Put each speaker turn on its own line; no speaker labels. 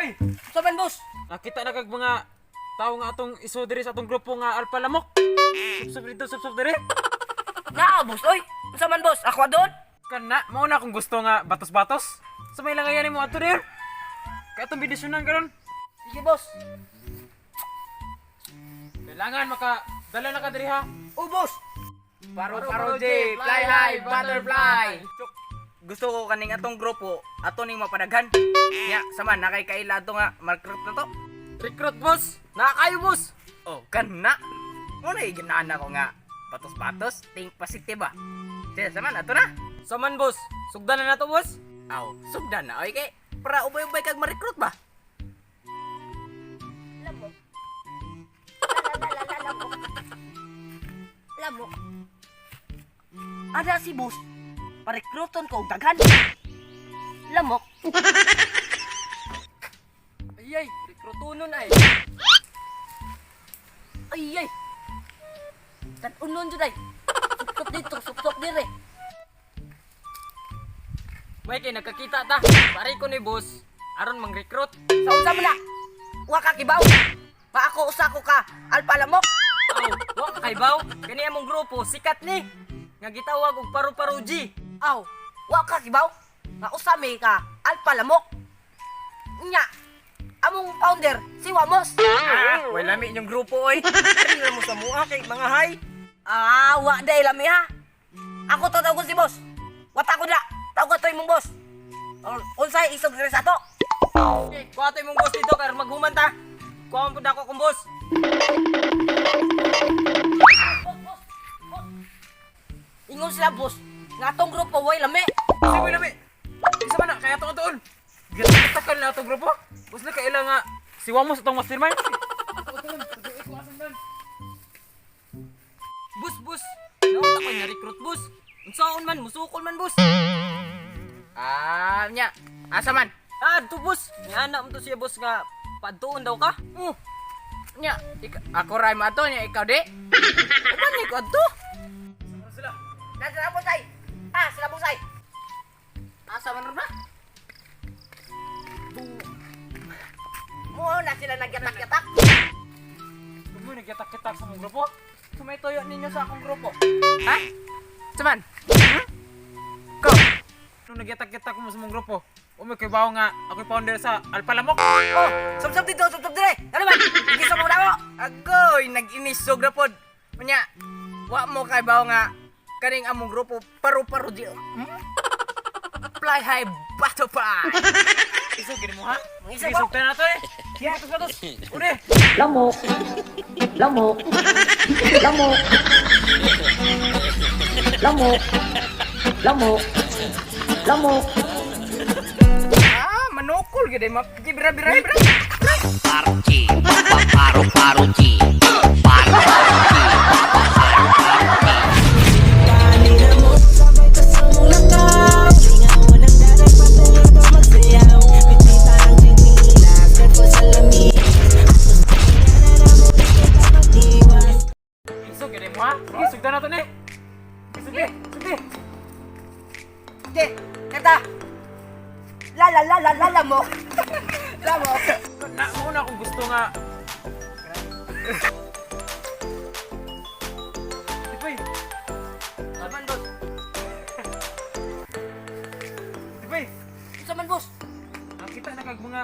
Tipay!
Unsa man, boss?
Nakita na kag mga tao nga atong iso diri sa atong grupo nga Alpha Lamok. Subsob dito, subsob diri.
Naa, boss, oy. Unsa man, boss? Ako doon?
Kana, mao na akong gusto nga batos-batos. Sa may langayan mo ato dir. Kaya atong bidisyonan karon.
Sige, boss.
Kailangan maka dala na ka diri ha.
Oh, boss.
Paro paro J, fly high, butterfly. Gusto ko kaning atong grupo, ato ning mapadaghan. Nya, sama na kay kaila ato nga markruit na to.
Recruit, boss. Nakakayo, boss.
Oh, kana. Mo na ginaan ako nga batos-batos, think positive ba. Sige, sama na ato na.
Saman, boss. Sugdan na nato, boss.
Aw, sugdan na oy kay para ubay-ubay kag ma-recruit ba.
Lamok. La la la la lamok. Lamok.
Ada si boss. Parekruton ko og daghan.
Lamok.
Ay, ay, rekrutonon ay.
Ay ay. Tan-unon jud ay. Suksok dito, suksok dire.
May kay nagkakita ta. Pare ko ni boss aron mang-recruit.
Sa unsa man na? Wa ka kibaw. Pa ako usa ko ka alpha lamok.
Aw, wa ka kay baw. Kani among grupo sikat ni. Nga gitawag og paru-paro G.
Aw, wa ka kibaw. Nga usa mi ka alpha lamok. Nya, among founder si Wamos.
Ah, way lami inyong grupo oy. Ari na mo sa mua kay mga hay.
Ah, wa day lami ha. Ako to tawgon si boss. Wata ko na. Tawgon to imong boss. Unsay isog diri sa ato?
Okay, kuha to imong boss dito kay aron maghuman ta. Kuha pud ako kong boss.
Ingon sila boss. Nga atong grupo way lami.
Sige, may lami. Isa man na, kaya atong atuon. Gitakan na atong grupo. Boss na kaila nga si Wamos atong mastermind.
Boss, boss. Naunta ko na recruit boss. Unsaon man musukol man boss.
Ah, nya. Asa man?
Ah, to boss. Nga na mo to siya boss nga padtuon daw ka.
Oh. Nya, ako ray mo ato nya ikaw di.
Uban ni ko adto.
Na sila boss ay. Ah, sila boss ay.
Asa man ron ba?
Mo na sila nagyatak-yatak.
Mo nagyatak-yatak sa mong grupo.
Sumay toyo ninyo sa akong grupo.
Ha? Saman? Hmm? Ko.
Nung nagyatak-yatak mo sa mong grupo, umi kay bawo nga ako'y founder sa Alpha Lamok.
Oh, subsob dito, subsob dire. Ano man? Hindi sa muna ko.
Agoy, nag-inisog na pod. Unya, wa mo kay bawo nga kaning among grupo paru-paro di. Hmm? Fly high butterfly.
Isog gini mo ha?
Isog
Sige,
ko.
sugdan na to eh. Sige, batos batos. Uli.
Lamok. Lamok. Lamok. Lamok. Lamok. Lamok.
Ah, manukol gid ma. Bira bira bira.
Parchi, papa paro paro chi. Paro chi, papa paro paro chi.
Isog gini mo ha? Sige, sugdan na to ni. Sige, sige.
Okay, kata. La la la la la lamok. Lamok.
Na mo na akong gusto nga. Tipay.
Saman boss.
Tipay.
Unsa man boss?
Nakita na kag mga